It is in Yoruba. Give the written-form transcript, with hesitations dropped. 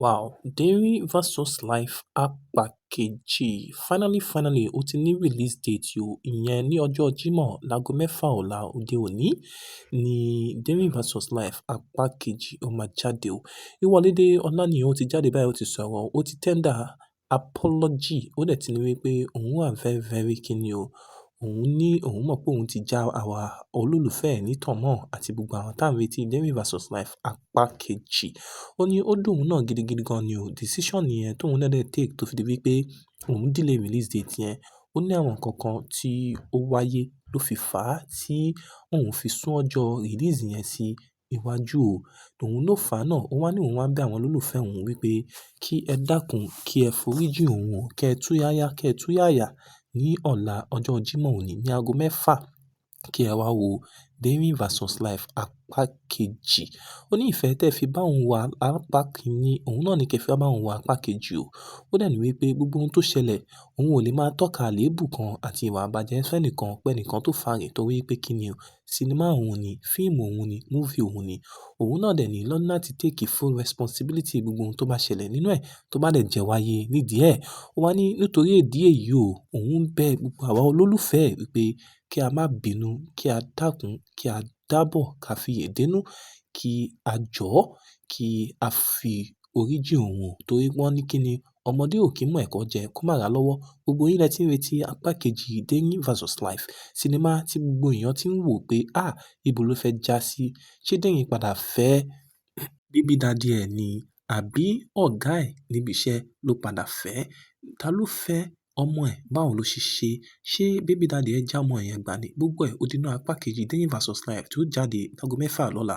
Wow, Dare vs Life apá kejì. Finally, finally, ó ti ní release date o. Ìyẹn ní ọjọ́ Jímọ̀ láago 6 ọ̀la òde òní ni Dare vs Life apá kejì ó máa jáde o. Ìwọlédé Ọláníyan ó ti jáde báyìí, ó ti sọ̀rọ̀, ó ti tender apology, ó dẹ̀ ti ní wípé òun wà very, very kíni o. Òun ní òun mọ̀ pé òun ti já àwa olólùfẹ́ ẹ̀ ní tọ̀mọ́ àti gbogbo àwọn tá ń retí Dare vs Life apá kejì. Ó ní ó dùn òun náà gidigidi gan ni o. Decision yẹn tóun náà dẹ̀ take tó fi di wípé òun delay release date yẹn. Ó ní àwọn nǹkan kan tí ó wáyé ló fi fà á tí òun fi sún ọjọ́ release yẹn sí iwájú o. Òun ló fà á náà. Ó wá ní òun wá ń bẹ àwọn olólùfẹ́ òun wípé kí ẹ dákun, kí ẹ foríjì òun o, kí ẹ tú yáyá, kí ẹ tú yáyà ní ọ̀la ọjọ́ Jímọ̀ òní ní aago 6 kí ẹ wá wo Dare vs Life apá kejì. Ó ní ìfẹ́ tí ẹ fi bá òun wá apá kìíní, òun náà ní kí ẹ fi bá òun wá apá kejì o. Ó dẹ̀ ní wípé gbogbo ohun tó ṣẹlẹ̀, òun ò lè máa tọ́ka àléébù kan àti ìwà àbàjẹ́ fẹ́nìkan pé ẹnìkan tó fà rè torí pé kíni o, sinimá òun ni, fíìmù òun ni, movie òun ni. Òun náà dẹ̀ ní lọ́nà láti take full responsibility gbogbo ohun tó bá ṣẹlẹ̀ nínú ẹ̀ tó bá dẹ̀ jẹ́ wáyé nídìí ẹ̀. Ó wá ní nítorí ìdí èyí o, òun ń bẹ gbogbo àwa olólùfẹ́ wípé kí a má bínú, kí a dákun, kí a dábọ̀, ká fi èdè nú, kí a jọ́, kí a fi oríjì òun o torí wọ́n ní kíni ọmọdé ò kí mọ ẹ̀kọ́ jẹ kó má ra lọ́wọ́. Gbogbo yín lẹ tí ń retí apá kejì Dare vs Life. Sinimá tí gbogbo èèyàn tí ń wò pé, à, ibo ló fẹ́ já sí? Ṣé Dare padà fẹ́ baby daddy ẹ̀ ni àbí ọ̀gá ẹ̀ níbi iṣẹ́ ló padà fẹ́? Ta ló fẹ́ ọmọ ẹ̀? Báwo ló ṣe ṣe? Ṣé baby daddy ẹ já ọmọ yẹn gbà ni? Gbogbo ẹ̀ ó di inú apá kejì Dare vs Life tí ó jáde láago 6 lọ́la.